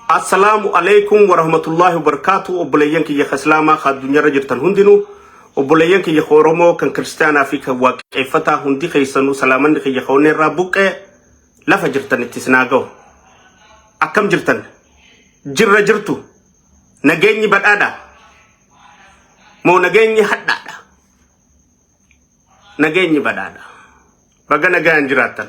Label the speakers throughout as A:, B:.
A: Assalaamu alaikum warahmatullaahi wabarakaatu. Obboleeyyan kiyya ka Islaamaa ka addunyaarra jirtan hundinuu, obboleeyyan kiyya ka Oromoo, kan Kiristaanaa fi kan Waaqeffataa, hundi keessanuu salaamanni kiyya ka onnee irraa buqqee lafa jirtanitti isin haa ga'u. Akkam jirtan? Jirra jirtu? Nageenyi badhaadha? Moo nageenyi hadhaadha? Nageenyi badhaadha. Baga nagaan jiraattan.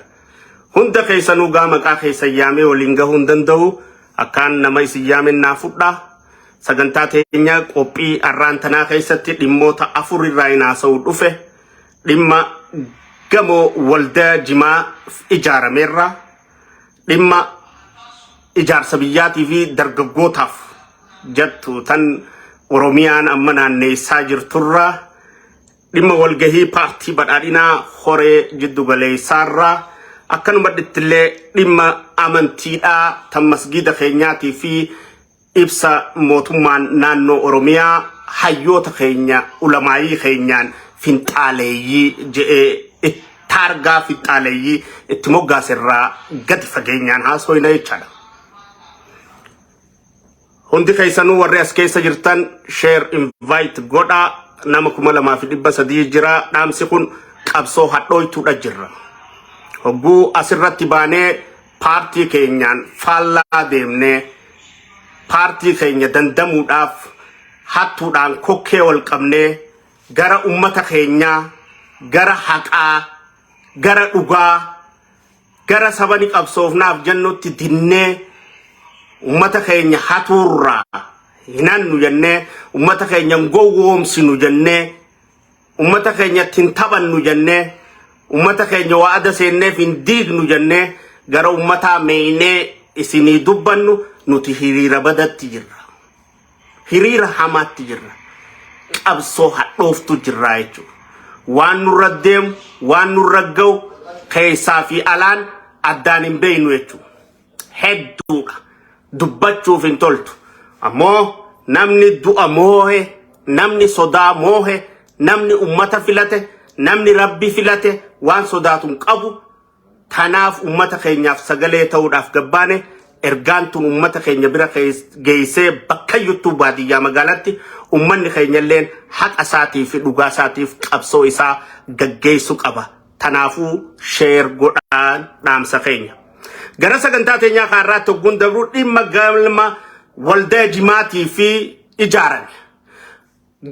A: Hunda keessanuu gaa maqaa keessan yaamee waliin gahuu hin danda'u. Akkaan nama isin yaameen naa fudhaa. Sagantaa teenya qophii arraan tanaa keessatti dhimmoota afur irraa hin haasa'u dhufe. Dhimma gamoo waldaa jimaa ijaarameerra. Dhimma ijaarsa biyyaatii fi dargaggootaaf jettu tan Oromiyaan amma naanneessaa jirturraa. Dhimma walgahii Paartii Badhaadhinaa Horee Jiddu Galeessaarraa, akkanuma dhittillee dhimma amantiidhaa tan masgiida keenyaatii fi ibsa mootummaan naannoo Oromiyaa hayyoota keenya, ulamaayii keenyaan finxaaleeyyii je'ee taargaa finxaaleeyyii itti moggaaserraa gadi fageenyaan haasooyna jechaadha. Hundi keessanuu warri as keessa jirtan share, invite godhaa. Nama 2300 jira. Dhaamsi kun qabsoo hadhooytuudha jirra. Hogguu asirratti baanee paartii keenyaan faallaa deemnee, paartii keenya dandamuudhaaf hattuudhaan kokkee wal qabnee, gara ummata keenyaa, gara haqaa, gara dhugaa, gara saba ni qabsoofnaaf jennutti dinnee, ummata keenya hatuurraa hinannu jennee, ummata keenya hin gowwoomsinu jennee, ummata keenya ittiin taphannu jennee, ummata keenya wa'ada seenneef hin diignu jennee, gara ummataa meeynee isinii dubbannu, nuti hiriira badatti jirra. Hiriira hamaatti jirra. Qabsoo hadhooftu jirra jechuudha. Waan nurra deemu, waan nurra ga'u keessaa fi alaan addaan hin beeknu jechuudha. Hedduudha. Dubbachuuf hin toltu. Ammoo namni du'a moohe, namni sodaa moohe, namni ummata filate, namni Rabbi filate waan sodaatu hin qabu. Tanaaf ummata keenyaaf sagalee ta'uudhaaf gabbaane. Ergaan tun ummata keenya bira geessee, bakkayyuttuu, baadiyyaa magaalatti, ummanni keenya illeen haqa isaatii fi dhugaa isaatiif qabsoo isaa gaggeessuu qaba. Tanaafuu share godhaan dhaamsa keenya. Gara sagantaa teenyaa kaarraatti hogguun dabru, dhimma galma waldaa jimaatii fi ijaarame.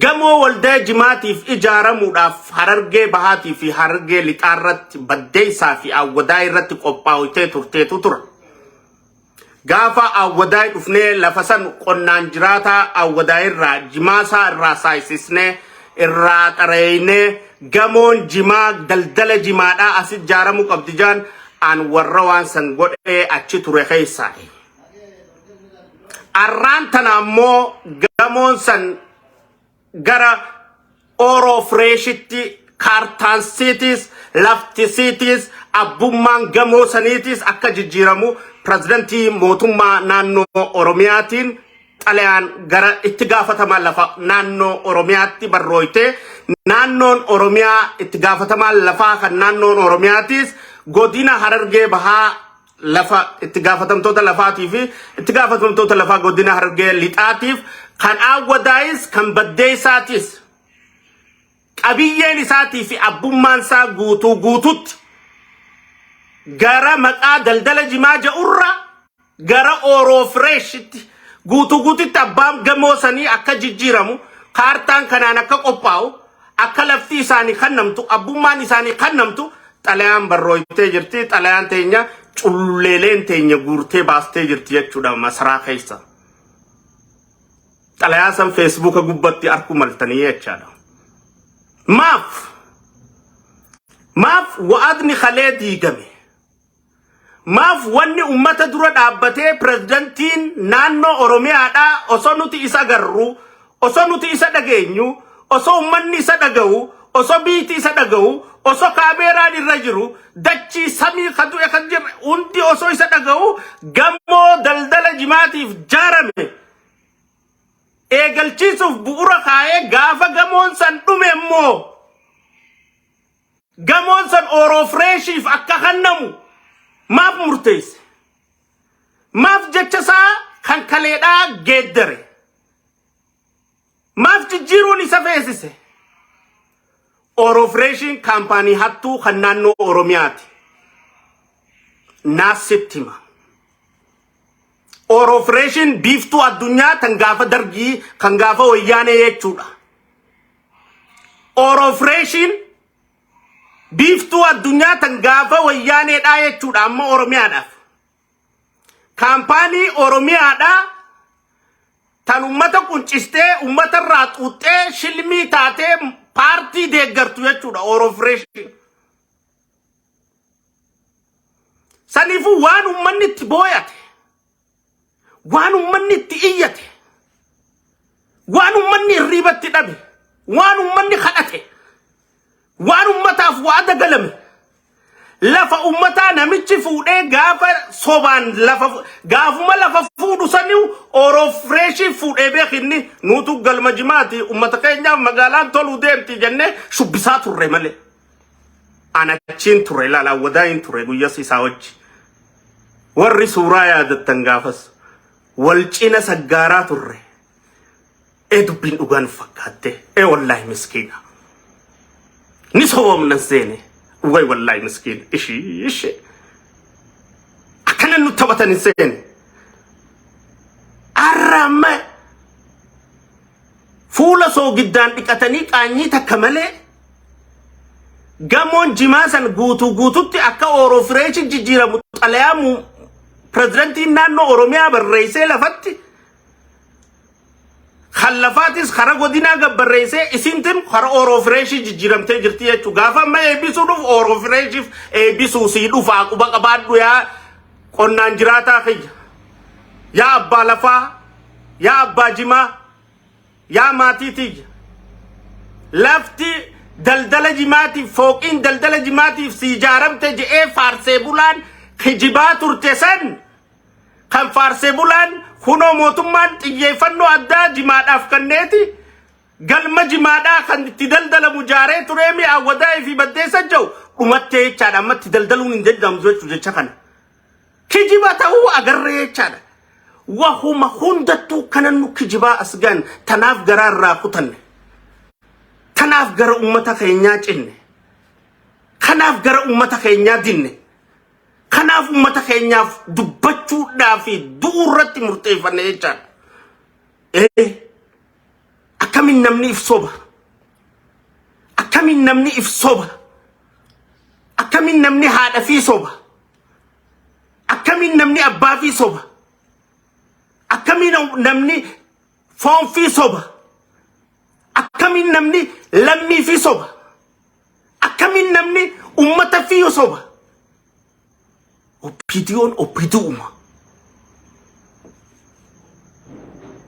A: Gamoo waldaa jimaatiif ijaaramuudhaaf Harargee Bahaatii fi Harargee Lixaarratti, Baddeessaa fi Awwadaa irratti qophaa'utee turteetu tura. Gaafa Awwadaa dhufnee lafa san qonnaan jiraataa Awwadaa irraa jimaasaa irraa saayisisnee, irraa xareeynee, gamoon jimaa daldala jimaadhaa as ijaaramuu qabdi jaan, an warra waan san godhee achi ture keessaa. Arraan tana ammoo gamoon san gara Oro Freshitti, kaartaan siitis, lafti siitis, abbummaan gamoo saniitis akka jijjiiramu pirezidantii mootummaa naannoo Oromiyaatiin xalayaan gara itti gaafatamaa lafa naannoo Oromiyaatti barrooyte. Naannoon Oromiyaa, itti gaafatamaan lafaa kan naannoon Oromiyaatis godina Harargee Bahaa lafa itti gaafatamtoota lafaatii fi itti gaafatamtoota lafaa godina Harargee Lixaatiif, kan Awwadaayis kan Baddeessaatis, qabiyyeen isaatii fi abbummaan isaa guutuu guututti gara maqaa daldala jimaa ja'urra gara Ooroo Fireeshitti guutuu guututti abbaan gamoo sanii akka jijjiiramu, kaartaan kanaan akka qophaa'u, akka lafti isaanii kannamtu, abbummaan isaanii kannamtu xalayaan barrooytee jirti. Xalayaan teenya culleeleen teenya guurtee baastee jirti jechuudha masaraa keessa. Xalayaa san Feesbuuka gubbatti arku maltanii jechaadha. Maaf? Maaf wa'adni kalee diigame? Maaf wanni ummata dura dhaabbatee pirezidantiin naannoo Oromiyaadhaa, osoo nuti isa agarru, osoo nuti isa dhageenyu, osoo ummanni isa dhaga'u, osoo biiti isa dhaga'u, osoo kaameeraan irra jiru, dachii samii ka du'e kan jirre hundi osoo isa dhaga'u, gamoo daldala jimaatiif jaarame eegalchiisuuf bu'ura kaa'ee, gaafa gamoon san dhume immoo gamoon san Ooroo Fireeshiif akka kennamu maaf murteesse? Maaf jecha isaa kan Kan kaleedhaa geeddare. Maaf jijjiiruun isa feesise? Orofreeshiin kaampaanii hattuu kan naannoo Oromiyaati. Naas sitti hima. Orofreeshiin biiftuu addunyaa tan gaafa dargii kan gaafa wayyaanee jechuudha. Orofreeshiin biiftuu addunyaa tan gaafa wayyaaneedhaa jechuudha amma Oromiyaadhaaf. Kaampaanii Oromiyaadhaa tan ummata quncistee ummata irraa xuuxxee shilmii taatee paartii deeggartu jechuudha Orofreeshiin. Saniifuu waan ummanni itti booyate, waan ummanni itti iyyate, waan ummanni hirriibatti dhabe, waan ummanni kadhate, waan ummataaf waada galame, lafa ummataa namichi fuudhee gaafa sobaan lafa gaafuma lafa fuudhu saniu Orofreeshii fuudhee beekinni nuutu galma jimaati ummata keenyaaf magaalaan toluu deemti jennee shubbisaa turre malee. An achiin ture ilaala wadaayin ture guyyas isaa wajji. Warri suuraa yaadattan gaafas wal cina saggaaraa turre. Ee dubbiin dhugaa nu fakkaatte. Ee wallaahi miskiina. Ni soboomna seene. Way wallaahi miskiina. Ishii ishee. Akkana nu taphatan hin seene. Arra amma fuula soogiddaan dhiqatanii qaanyii takka malee gamoon jimaa san guutuu guututti akka Ooroofireeshi jijjiiramu xalayaa pirezidantiin naannoo Oromiyaa barreessee lafatti kan lafaatis kara godinaa gabbarreessee isintin kara Ooroofireeshii jijjiiramtee jirti jechuudha. Gaafa amma eebbisuu dhufu Ooroofireeshiif eebbisuu sii dhufaa quba qabaadhu yaa qonnaan jiraataa kiyya. Yaa abbaa lafaa, yaa abbaa jimaa, yaa maatii tiyya. Lafti daldala jimaatiif fooqiin daldala jimaatiif si ijaaramte je'ee faarsee bulaan kijibaa turte san kan faarsee bulaan kunoo mootummaan xiyyeeffannoo addaa jimaadhaaf kenneeti galma jimaadhaa kan itti daldalamu jaaree turee mi'a wadaa'ee fi baddeessa jiru dhumattee jechaadha amma itti daldaluun hin danda'amu jechuu jecha kana. Kijiba ta'uu agarree jechaadha. Wahuma hundattuu kanan nu kijibaa as gaan tanaaf garaa irraa kutanne. Tanaaf gara ummata keenyaa cinne. Kanaaf gara ummata keenyaa dinne. Kanaaf ummata keenyaaf dubbachuudhaa fi du'uu irratti murteeffanne jechaadha. Ee akkamiin namni if soba? Akkamiin namni if soba? Akkamiin namni haadha fi soba? Akkamiin namni abbaa fi soba? Akkamiin namni foon fi soba? Akkamiin namni lammii fi soba? Akkamiin namni ummata fi soba? OPDOn OPDOuma.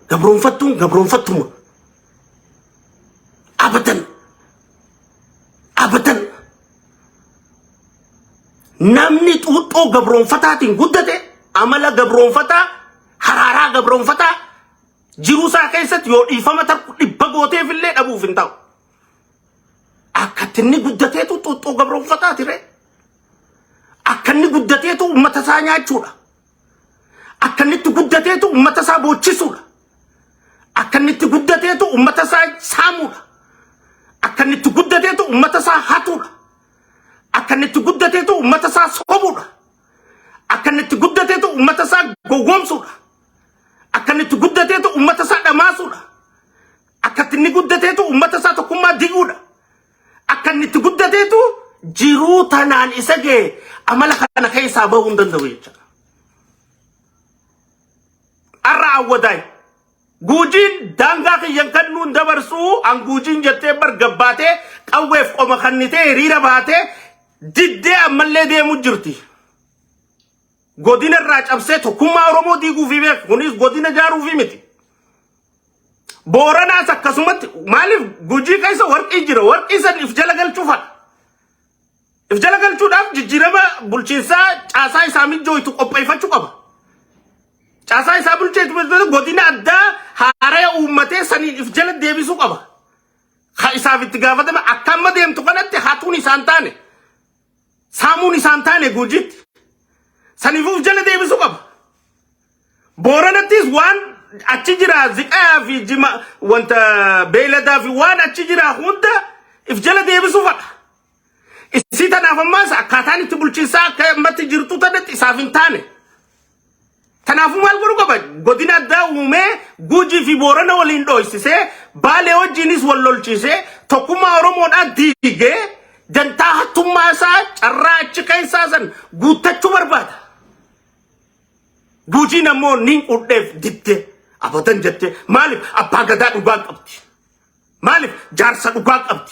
A: Gabroonfattuun gabroonfattuma. Abadan. Abadan. Namni xuuxxoo gabroonfataatiin guddate amala gabroonfataa haraaraa gabroonfataa jiruu isaa keessatti yoo dhiifama takku dhibba gooteef illee dhabuuf hin ta'u. Akkatti inni guddateetu xuuxxoo gabroonfataati ree. Akka inni guddateetu uummata isaa nyaachuudha. Akka inni itti guddateetu uummata isaa boochisuudha. Akka inni itti guddateetu uummata isaa saamuudha. Akka inni itti guddateetu uummata isaa hatuudha. Akka inni itti guddateetu uummata isaa sobuudha. Akka inni itti guddateetu uummata isaa gowwoomsuudha. Akka inni itti guddateetu uummata isaa dhamaasuudha. Akka inni guddateetu uummata isaa tokkummaa diguudha. Akka inni itti guddateetu jiruu tanaan isa ga'e amala kana keessaa bahuu hin danda'u jechuudha. Har'a awwadaay. Guujiin daangaa kiyyan kan nuun dabarsuu an guujiin jettee bar gabbaatee qawweef qoma kannitee hiriira baatee diddee ammallee deemu jirti. Godina irraa cabsee tokkummaa Oromoo diiguufi beeku kunis godina jaaruufi miti. Booranaas akkasumatti maaliif Gujii keessa warqii jira warqii san if jala galchuufadha. If jala galchuudhaaf jijjiirama bulchiinsaa caasaa isaa mijjooytu qopheeffachuu qaba. Caasaa isaa bulcheetu godina addaa haaraya uummatee saniin if jala deebisuu qaba. Ka isaaf itti gaafatame akka amma deemtu kanatti hatuun isaan taane saamuun isaan taane Gujiitti. Saniifuu if jala deebisuu qaba. Booranattis waan achi jira ziqayaa fi jima wanta beeyladaa fi waan achi jira hunda if jala deebisuu fadha. Isii tanaaf ammaas akkaataan itti bulchiinsaa akka ammatti jirtu tanatti isaaf hin taane. Kanaafuu maal godhuu qaba? Godina addaa uumee Gujii fi Boorana waliin dhooysisee Baalee wajjiinis wal lolchiisee tokkummaa Oromoodhaa diigee dantaa hattummaa isaa carraa achi keessaa san guuttachuu barbaada. Gujiin ammoo niin qudheef didde abadan jette maaliif abbaa gadaa dhugaa qabdi? Maaliif jaarsa dhugaa qabdi?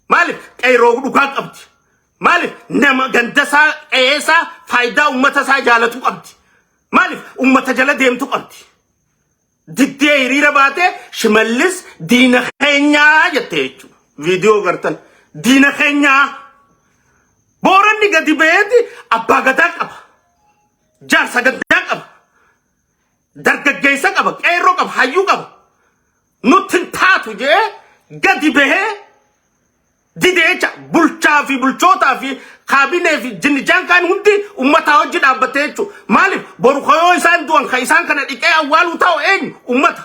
A: Maaliif qeeroo dhugaa qabdi? Maaliif nama gandasaa qe'eesaa faayidaa uummata isaa jaalatu qabdi? Maaliif uummata jala deemtu qabdi? Diddee hiriira baatee Shimallis diina keenyaa jette jechuudha. Viidiyoo gartan diina keenyaa. Booranni gadi ba'eeti abbaa gadaa qaba. Jaarsa gandaa qaba. Dargaggeessa qaba. Qeerroo qaba. Hayyuu qaba. Nutti hin taatu jee gadi bahee dide jecha bulchaa fi bulchootaa fi kaabinee fi jinnijaan kaan hundi ummataa hojii dhaabbattee jechuudha. Maaliif boru kayoo isaan du'an kan isaan kana dhiqee awwaaluu ta'u eenyu ummata.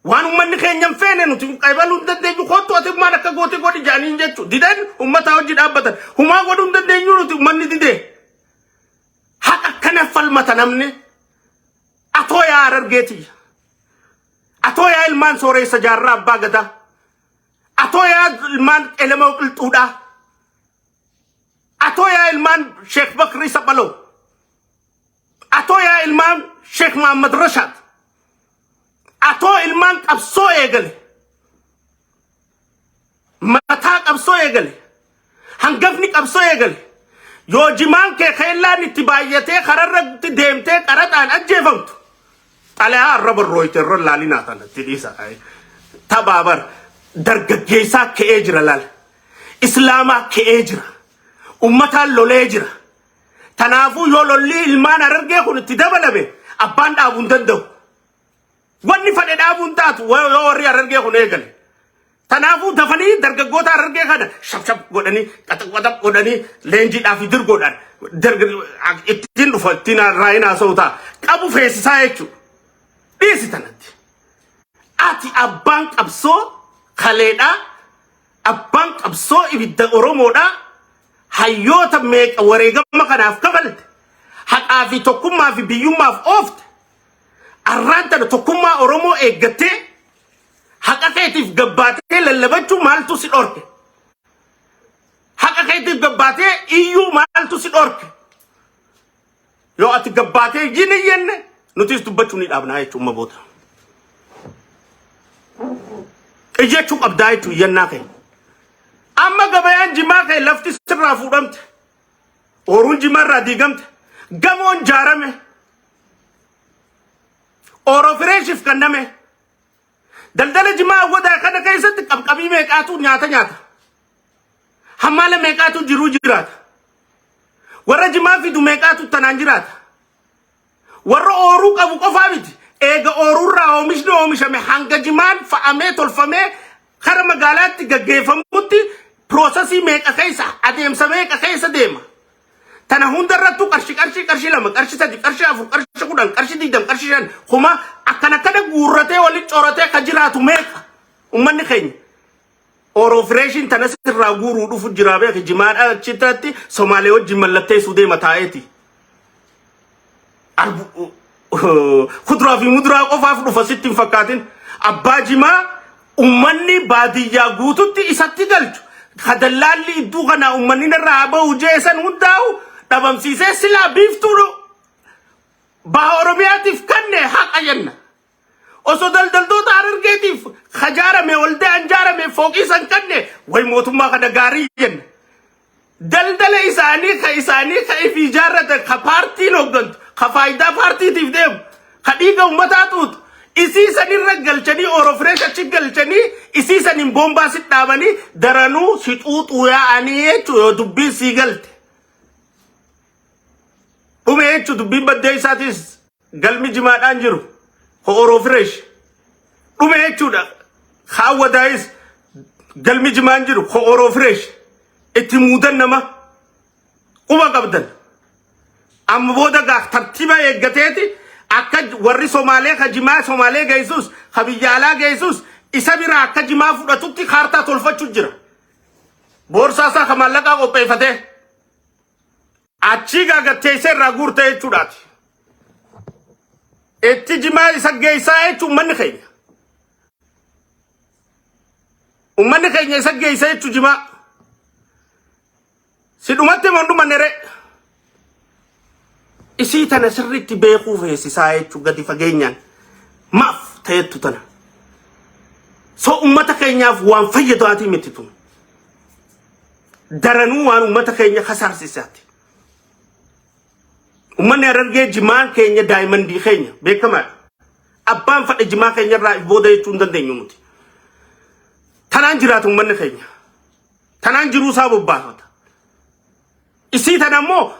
A: Waan ummanni keenya hin feene nuti qaybaluu hin dandeenyu kottu ati maal akka goote godhi jaaniin jechuudha. Didan ummataa hojii dhaabbatan. Humaa godhuu hin dandeenyu nuti ummanni didee. Haqa akkana falmata namni. Atoo yaa Harargeetiyya. Atoo yaa ilmaan sooreessa jaarraa abbaa gadaa. Atoo yaa ilmaan Elemoo Qilxuudhaa. Atoo yaa ilmaan Sheekh Bakrii Saphaloo. Atoo yaa ilmaan Sheekh Muhammad Rashaad. Atoo ilmaan qabsoo eegale. Mataa qabsoo eegale. Hangafni qabsoo eegale. Yoo jimaan kee keellaan itti baay'atee kararratti deemtee qaraxaan ajjeefamtu. Xalayaa arraba rooyte irra laalinaa tana itti dhiisa. Taphaa bar dargaggeessaa ka'ee jira laal. Islaamaa ka'ee jira. Ummataan lolee jira. Tanaafuu yoo lolli ilmaan Harargee kun itti dabalame abbaan dhaabuu hin danda'u. Wanni fadhe dhaabuu hin taatu yoo warri Harargee kun eegale. Tanaafuu dafanii dargaggoota Harargee kana shaf shaf godhanii qaxaq qaxaq godhanii leenjiidhaa fi dirgoodhaan ittiin dhufa ittiin raayin haasa'u ta'a. Qabu feesisaa jechuudha. Dhiisi tanatti. Ati abbaan qabsoo kaleedhaa abbaan qabsoo ibidda Oromoodhaa hayyoota meeqa wareegama kanaaf kafalte haqaa fi tokkummaa fi biyyummaaf oofte arraan tana tokkummaa Oromoo eeggattee haqa keetiif gabbaatee lallabachuu maaltu si dhorke? Haqa keetiif gabbaatee iyyuu maaltu si dhorke? Yoo ati gabbaatee hin iyyenne nutis dubbachuu ni dhaabnaa jechuun amma booda. Iyyachuu qabdaa jechuun iyyannaa kee. Amma gabayaan jimaa kee lafti sirraa fuudhamte. Ooruun jimaa irraa diigamte. Gamoon jaarame. Ooroo fireeshiif kenname. Daldala jimaa awwadaa kana keessatti qabqabii meeqaatu nyaata nyaata. Hammaala meeqaatu jiruu jiraata. Warra jimaa fidu meeqaatu tanaan jiraata. Warra ooruu qabu qofaa miti. Eega ooruurraa oomishni oomishame hanga jimaan fa'amee tolfamee kara magaalaatti gaggeeffamutti piroosesii meeqa keessa adeemsa meeqa keessa deema. Tana hundarrattuu qarshii qarshii qarshii 2 qarshii 3 qarshii 4 qarshii 10 qarshii 20 qarshii 5 kuma akkana akkana guurratee walitti coratee ka jiraatu meeqa ummanni keenya. Oroo fireeshiin tana sirraa guuruu dhufu jiraa beeki jimaadha achitti Somaalee wajjin mallatteessuu deema taa'eeti. Kuduraa fi muduraa qofaaf dhufa sitti hin fakkaatin. Abbaa jimaa ummanni baadiyyaa guututti isatti galchu. Ka dallaalli iddoo kanaa ummanni narraa haa bahu jeesan hundaa'u dhabamsiisee silaa biiftuu baha Oromiyaatiif kanne haqa jenna. Osoo daldaltoota Harargeetiif kajaarame waldaan jaarame fooqii san kanne way mootummaa kana gaarii jenna. Daldala isaanii ka isaanii ka ifii ijaarratan ka paartiin hooggantu ka faayidaa paartiitiif deemu ka dhiiga uummataa xuuxu isii sanirra galchanii Orofireesh achi galchanii isii saniin boombaa si dhaabanii daranuu si xuuxuu yaa'anii jechuudha yoo dubbiin sii galte. Dhume jechuun dubbiin baddee isaatis galmi jimaadhaan jiru ka Orofireesh dhume jechuudha. Kaawwadaayis galmi jimaan jiru ka Orofireesh itti muudan nama quba qabdan. Amma booda gaa tartiiba eeggateeti Akka warri Somaalee ka jimaa Somaalee geessus, ka biyya alaa geessus isa biraa akka jimaa fudhatutti kaartaa tolfachuu jira. Boorsaa isaa ka maallaqaa qopheeffatee achii gaagatteessee irraa guurte jechuudhaati. Itti jimaa isa geessaa jechuun uummanni keenya. Uummanni keenya isa geessa jechuun jimaa. Si dhumatte moo hin dhumanne ree? Isii tana sirriitti beekuu feesisaa jechuun gadi fageenyaan maaf ta'ettu tana. So ummata keenyaaf waan fayyadaatii miti tun. Daranuu waan ummata keenya kasaarsisaati. Ummanni Harargee jimaan keenya daayimandii keenya beekamaadha. Abbaan fadhe jimaa keenya irraa if booda jechuu hin dandeenyu nuti. Tanaan jiraata ummanni keenya. Tanaan jiruu isaa bobbaafata. Isii tana immoo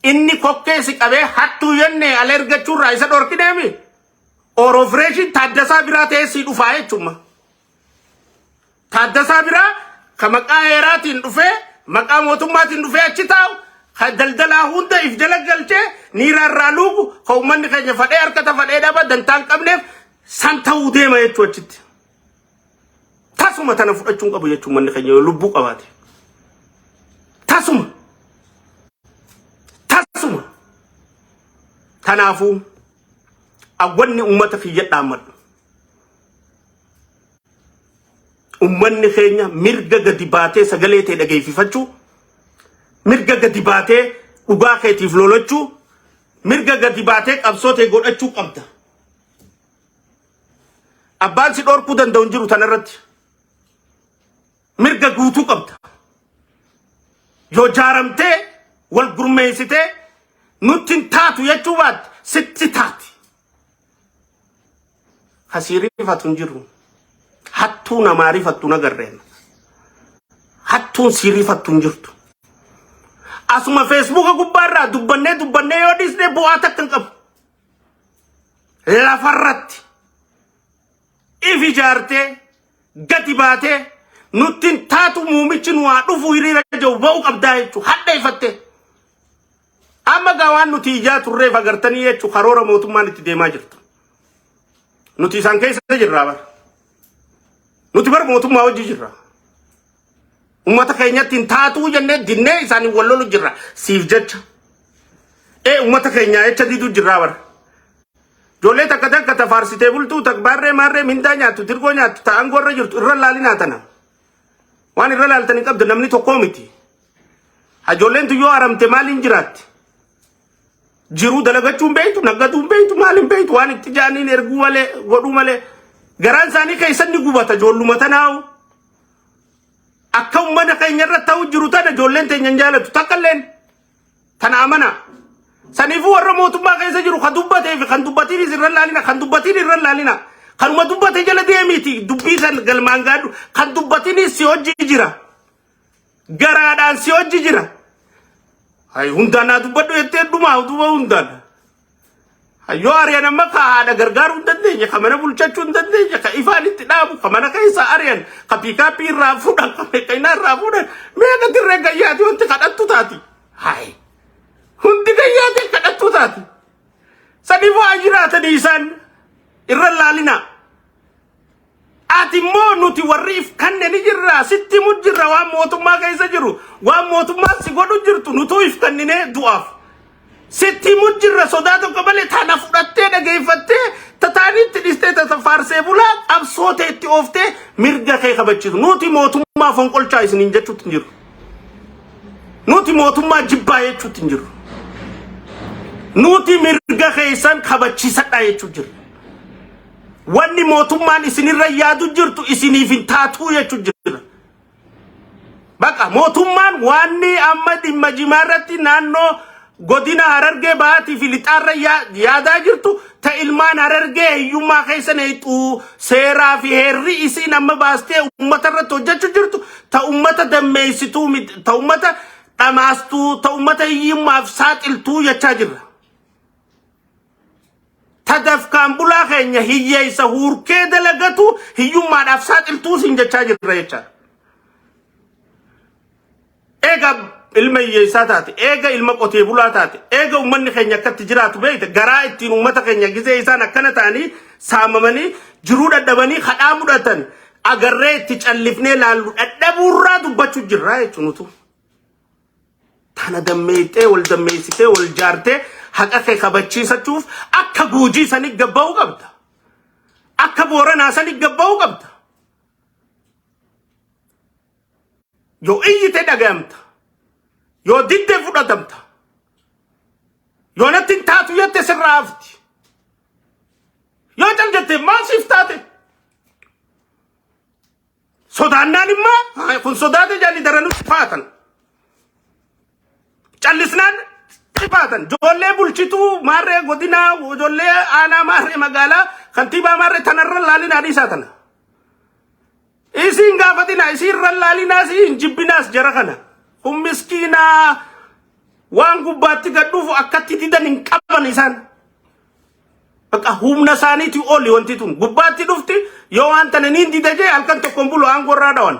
A: inni kokkee si qabee hattuu jennee ala ergachuurraa isa dhorkineemi. Oorofireeshin Taaddasaa biraa ta'ee sii dhufaa jechuudha. Taaddasaa biraa ka maqaa heeraatiin dhufee maqaa mootummaatiin dhufee achi taa'u ka daldalaa hunda if jala galchee niiraa irraa luugu ka uummanni keenya fadhee harkata fadhee dhaba dantaa hin qabneef san ta'uu deema jechuu achitti. Tasuma tana fudhachuu hin qabu jechuun manni keenya yoo lubbuu qabaate. Tasuma. Tasuma. Kanaafuu awwanni uummata kiyya dhaammadhu. Uummanni keenya mirga gadi baatee sagalee ta'e dhageeffifachuu, mirga gadi baatee dhugaa keetiif lolachuu, mirga gadi baatee qabsoo ta'e godhachuu qabda. Abbaan si dhorkuu danda'u hin jiru tanarratti. Mirga guutuu qabda. Yoo jaaramtee wal gurmeessitee nutti hin taatu jechuu baatte sitti taati. Kasii rifatu hin jiru. Hattuu namaa rifattu hin agarreen. Hattuun sii rifattu hin jirtu. Asuma feesbuuka gubbaarraa dubbannee dubbannee yoo dhiisne bu'aa takka hin qabu. Lafarratti if ijaartee gadi baatee nutti hin taatu muumichi nu haa dhufu hiriira jiru ba'uu qabdaa jechuudha hadheeffattee. Amma gaa waan nuti ijaa turreef agartanii jechuudha karoora mootummaan itti deemaa jirtu. Nuti isaan keessa jirraa bara. Nuti bara mootummaa hojii jirra. Uummata keenyatti hin taatuu jennee dinnee isaanii wal lolu jirra siif jecha. Ee uummata keenyaa jecha diduu jirraa bara. Ijoollee takka takka ta faarsitee bultuu tak baarree maarree mindaa nyaattu dirgoo nyaattu ta aangoo irra jirtu irra laalinaa tana. Waan irra laaltan hin qabdu namni tokkoo miti. Ijoolleen tun yoo haramte maaliin jiraatti? Jiruu dalagachuu hin beektu, naggaduu hin beektu, maal hin beektu, waan itti jaaniin erguu malee, godhuu malee. Garaan isaanii keessan ni gubata ijoolluma tanaa'u. Akka uummata keenya irra ta'u jiru tana ijoolleen teenya hin jaalatu takka illeen. Tana amana. Saniifuu warra mootummaa keessa jiru kan dubbatee fi kan dubbatiinis irra laalina, kan dubbatiin irra laalina. Kanuma dubbate jala deemiiti dubbii san galmaan gaadhu. Kan dubbatiinis si hojii jira. Garaadhaan si hojii jira. Hay hundaan naa dubbadhu jettee dhumaa duuba hundaan. Yoo ari'an amma ka haadha gargaaruu hin dandeenye, ka mana bulchachuu hin dandeenye, ka ifaan itti dhaabu, ka mana keessa ari'an, ka piikaappii irraa fuudhan, ka meeqaynaa irraa fuudhan, meeqa dirree gayyaati wanti kadhattu taati. Hay hundi gayyaati kadhattu taati. Saniifuu haa jiraatanii isaan irra laalinaa. Ati immoo nuti warri if kanne ni jirra sitti himu jirra waan mootummaa keessa jiru waan mootummaan si godhu jirtu nutuu if kanninee du'aaf. Sitti himu jirra sodaa tokko malee tana fudhattee dhageeffattee tataaniitti dhistee tata faarsee bulaa qabsoo ta'e itti ooftee mirga kee kabachiisu. Nuti mootummaa fonqolchaa isiniin jechuutti hin jiru. Nuti mootummaa jibbaa jechuutti hin jiru. Nuti mirga keessan kabachiisadhaa jechuu jirra. Wanni mootummaan isinirra yaadu jirtu isiniif hin taatuu jechuu jira. Baqa mootummaan waanni amma dhimma jimaa irratti naannoo godina Harargee Bahaatii fi Lixaarra yaadaa jirtu ta ilmaan Harargee hiyyummaa keessa neexxuu seeraa fi heerri isiin amma baastee uummata irratti hojjechuu jirtu ta uummata dammeessituu miti ta uummata dhamaastuu ta uummata hiyyummaaf saaxiltuu jechaa jirra. Ta dafkaan bulaa keenya hiyyeessa huurkee dalagatu hiyyummaadhaaf saaxiltuu siin jechaa jirra jechaadha. Egaa ilma hiyyeessaa taate, eega ilma qotee bulaa taate, eega uummanni keenya akkatti jiraatu beekte, garaa ittiin uummata keenya gizee isaan akkana ta'anii saamamanii jiruu dhadhabanii kadhaa mudhatan agarree itti callifnee laallu dhadhabuurraa dubbachuu jirraa jechuun nutu. Tana dammeeyxee wal dammeessitee wal jaartee haqa kee kabachiisachuuf akka Guujii sanii gabba'uu qabda. Akka Booranaa sanii gabba'uu qabda. Yoo iyyite dhagayamta. Yoo didde fudhatamta. Yoo natti hin taatu jette sirraa hafti. Yoo cal jette maal siif taate? Sodaannaan immoo kun sodaate jalli daranuu faatan. Callisnaan xifaatan. Ijoollee bulchituu maarree godinaa, ijoollee aanaa maarree magaalaa, kantiibaa maarree tanarra laalinaa dhiisaa tana. Isiin gaafatinaa, isiin irra laalinaa, isiin jibbinaas jara kana. Kun miskiinaa waan gubbaatti gad dhufu akkatti didan hin qaban isaan. Bakka humna isaaniitii oli wanti tun gubbaatti dhufti yoo waan tana niin dida jee halkan tokkoon bulu aangoo irraa dhawan.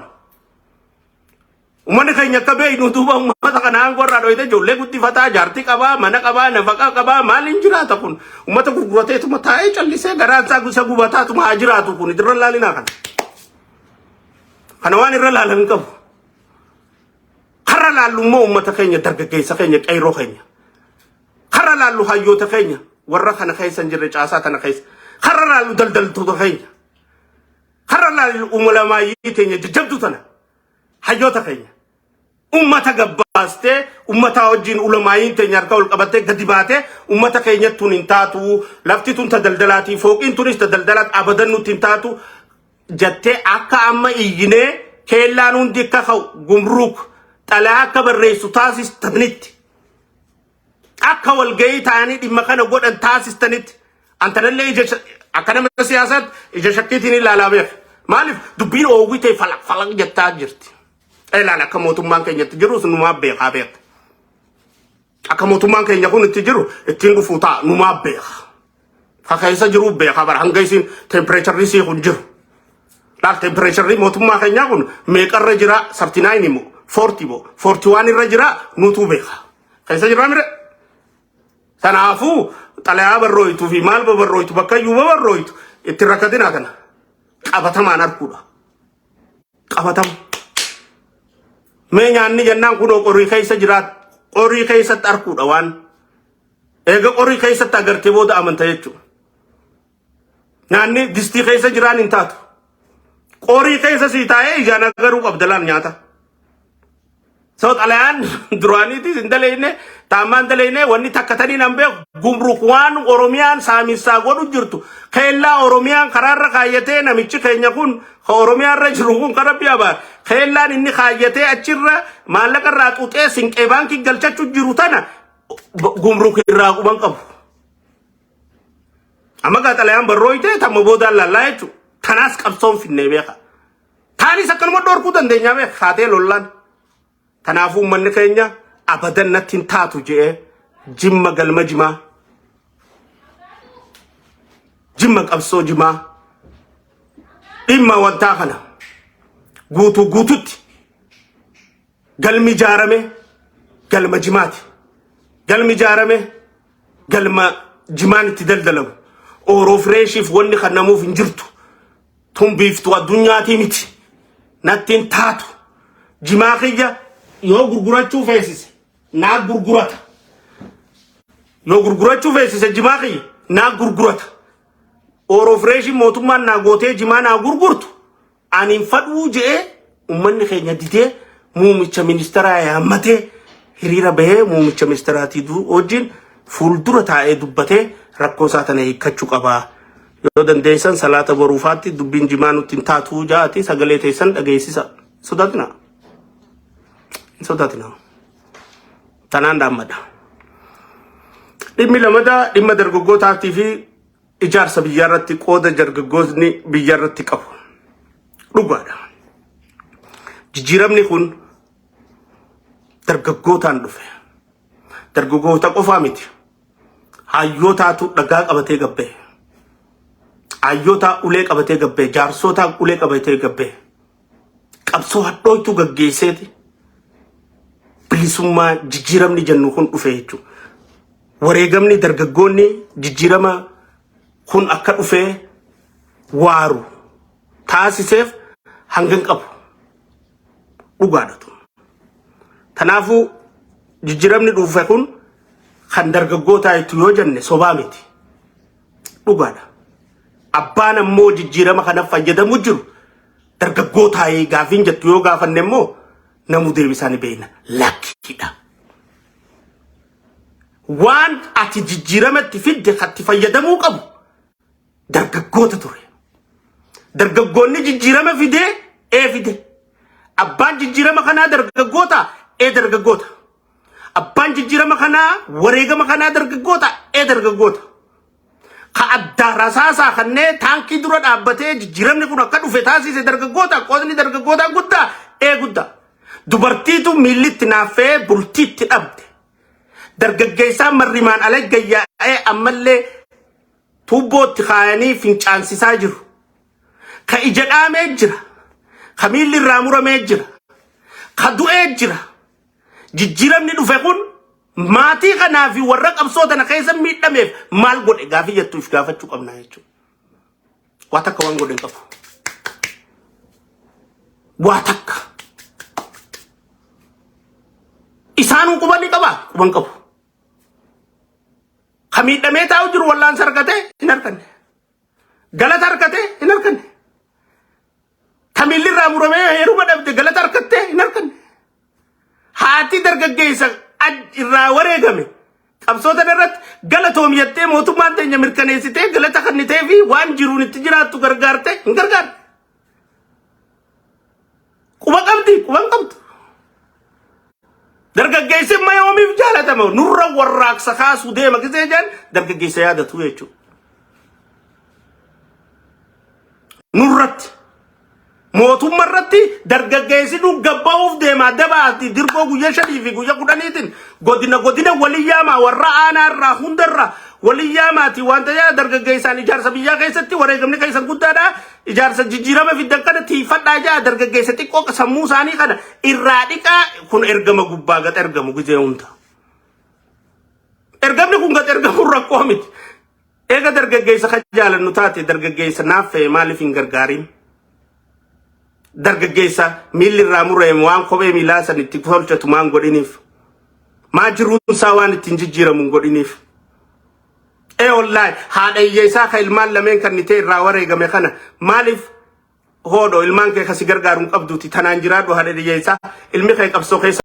A: Uummanni keenya akka beeknu duuba uummata kana aangoo irraa dhoyite ijoollee guddifataa jaartii qabaa mana qabaa nafaqaa qabaa maaliin jiraata kun uummata gurgurateetuma taa'ee callisee garaan isaa isa gubataatuma haa jiraatu kun irra laalinaa kana. Kana waan irra laalan hin qabu. Karra laallu immoo uummata keenya dargaggeessa keenya qeerroo keenya. Karra laallu hayyoota keenya warra kana keessa hin jirre caasaa kana keessa. Karra laallu daldaltoota keenya. Karra laallu uumamaayyii teenya jajjabduu tana. Hayyoota keenya. Ummata gabbaastee ummataa wajjin ulamaayiin teenya harka ol qabattee gadi baatee ummata keenyatti tun hin taatu lafti tun ta daldalaatii fooqiin tunis ta daldalaat abadan nutti hin taatu jettee akka amma iyyinee keellaan hundi akka ka'u gumruuk xalayaa akka barreessu taasistanitti akka walgahii ta'anii dhimma kana godhan taasistanitti antanallee ija akka nama siyaasaatti ija shakkiitiin ilaalaa beeka. Maaliif dubbiin oowwii ta'e falaq falaq jettaa jirti. Ilaala akka mootummaan keenyatti jirus numaa beekaa beeka. Akka mootummaan keenya kun itti jiru ittiin dhufuu ta'a numaa beeka. Ka keessa jiru beekaa bara hanga isin tempireecharri sii kun jiru. Laal tempireecharri mootummaa keenyaa kun meeqarra jira 39 immoo 40 immoo 41 irra jira nutuu beeka. Keessa jira mire. Kanaafuu xalayaa barrooytuu fi maal babarrooytu bakka iyyuu babarrooytu itti rakkatinaa kana qabatamaan arguudha. Qabatama. Mee nyaanni jennaan kunoo qorii keessa jiraat qorii keessatti arguudha waan. Eega qorii keessatti agartee booda amanta jechuudha. Nyaanni distii keessa jiraan hin taatu. Qorii keessa sii taa'ee ijaan agaruu qabda laal nyaata. So xalayaan duraaniitis hin daleeyne taammaan daleeyne wanni takka taniin an beeku gumruk waan Oromiyaan saaminsaa godhu jirtu keellaa Oromiyaan karaarra kaayyatee namichi keenya kun ka Oromiyaarra jiru kun kan rabbi abaar keellaan inni kaayyatee achirra maallaqa irraa xuxee sinqee baankii galchachuu jiru tana gumruk irraa quban qabu. Amma gaa xalayaan barrooyte tamma boodaan laallaa jechuudha. Tanaas qabsoon finnee beeka. Taanis akkanuma dhorkuu dandeenyaa beeka kaatee lollaan. Kanaafuu uummanni keenya abadan natti hin taatu je'ee jimma galma jimaa. Jimma qabsoo jimaa. Dhimma wantaa kana guutuu guututti galmi ijaarame galma jimaati. Galmi ijaarame galma jimaan itti daldalamu. Ooroo fireeshiif wanni kan namuuf hin jirtu. Tun biiftuu addunyaatii miti. Natti hin taatu. Jimaa kiyya yoo gurgurachuu feesise naa gurgurata. Yoo gurgurachuu feesise jimaa kiyya naa gurgurata. Ooroo fireeshiin mootummaan naa gootee jimaa naa gurgurtu ani hin fadhuu je'ee ummanni keenya didee muumicha ministeeraa yaammatee hiriira bahee muumicha ministeeraatii wajjin fuuldura taa'ee dubbatee rakkoo isaa tana hiikkachuu qabaa. Yoo dandeessan salaata boruufaatti dubbiin jimaa nutti hin taatuu jaati sagalee teessan dhageessisa. Sodaatina. Hin sodaatina. Tanaan dhaammadha. Dhimmi lamadaa dhimma dargaggootaatii fi ijaarsa biyyaa irratti qooda dargaggootni biyya irratti qabu. Dhugaadha. Jijjiiramni kun dargaggootaan dhufe. Dargaggoota qofaa miti. Hayyootaatu dhagaa qabatee gabbee. Hayyootaa ulee qabatee gabbee. Jaarsootaa ulee qabatee gabbee. Qabsoo hadhooytuu gaggeesseeti. Bilisummaa jijjiiramni jennu kun dhufe jechuudha. Wareegamni dargaggoonni jijjiirama kun akka dhufee waaru taasiseef hangan qabu dhugaadha tun. Kanaafuu jijjiiramni dhufe kun kan dargaggootaa jettu yoo jenne sobaa miti. Dhugaadha. Abbaan ammoo jijjiirama kana fayyadamu jiru dargaggootaa gaafiin jettu yoo gaafanne immoo namuu deebisaa ni beekna, lakkiidha. Waan ati jijjiiramatti fidde katti fayyadamuu qabu dargaggoota ture. Dargaggoonni jijjiirama fidee ee fide. Abbaan jijjiirama kanaa dargaggoota ee dargaggoota. Abbaan jijjiirama kanaa, wareegama kanaa dargaggoota ee dargaggoota. Ka addaa rasaasaa kannee taankii dura dhaabbatee jijjiiramni kun akka dhufe taasise dargaggoota. Qoodni dargaggootaa guddaa ee guddaa. Dubartiitu miillitti naaffee bultiitti dhabde. Dargaggeessaa marrimaan ala gayyaa'ee ammallee tuubbootti kaayanii fincaansisaa jiru. Ka ija dhaamee jira. Ka miilli irraa muramee jira. Ka du'ee jira. Jijjiiramni dhufe kun maatii kanaa fi warra qabsoo tana keessa miidhameef maal godhe gaafii jettu if gaafachuu qabna jechuudha. Waa takka waan godhe hin qabu. Waa takka. Isaanuu quba ni qabaa? Quba hin qabu. Ka miidhamee taa'u jiru wallaansa argatee hin arganne. Galata argatee hin arganne. Ta miilli irraa muramee heeruma dhabde galata argattee hin arganne. Haati dargaggeessa irraa wareegame qabsoo tana irratti galatoom jettee mootummaan teenya mirkaneessitee galata kennitee fi waan jiruun itti jiraattu gargaarte hin gargaarre. Quba qabdi, quba hin qabdu. Dargaggeessi amma yoomiif jaalatama? Nurra warraaqsa kaasuu deema gisee jedhan dargaggeessa yaadatu jechuudha. Nurratti. Mootummaa irratti dargaggeessi nu gabba'uuf deema dabaati dirgoo guyyaa 5 fi guyyaa 10tiin godina godina walii yaamaa, warra aanaa irraa hundarraa walii yaamaati. Wanta yaa dargaggeessaan ijaarsa biyyaa keessatti wareegamni keessan guddaadha, ijaarsa jijjiirama fiddan kana tiifadhaa jaa. Dargaggeessa xiqqoo sammuu isaanii kana irraa dhiqaa. Kun ergama gubbaa gad ergamu gizee hunda. Ergamni kun gad ergamuun rakkoo miti. Eega dargaggeessa kan jaalannu taate, dargaggeessa naaf fe'e maaliif hin gargaarin? Dargaggeessa miilli irraa murame waan kophee miilaa san itti tolchatu maan godhiniif? Maa jiruunsaa waan ittiin jijjiiramu hin godhiniif? Ee wallaahi, haadha hiyyeessaa kan ilmaan lameen kan nitee irraa wareegame kana maaliif hoodho ilmaan kee kasi gargaaru hin qabduuti tanaan jiraadhu, haadha hiyyeessaa ilmi kee qabsoo keessa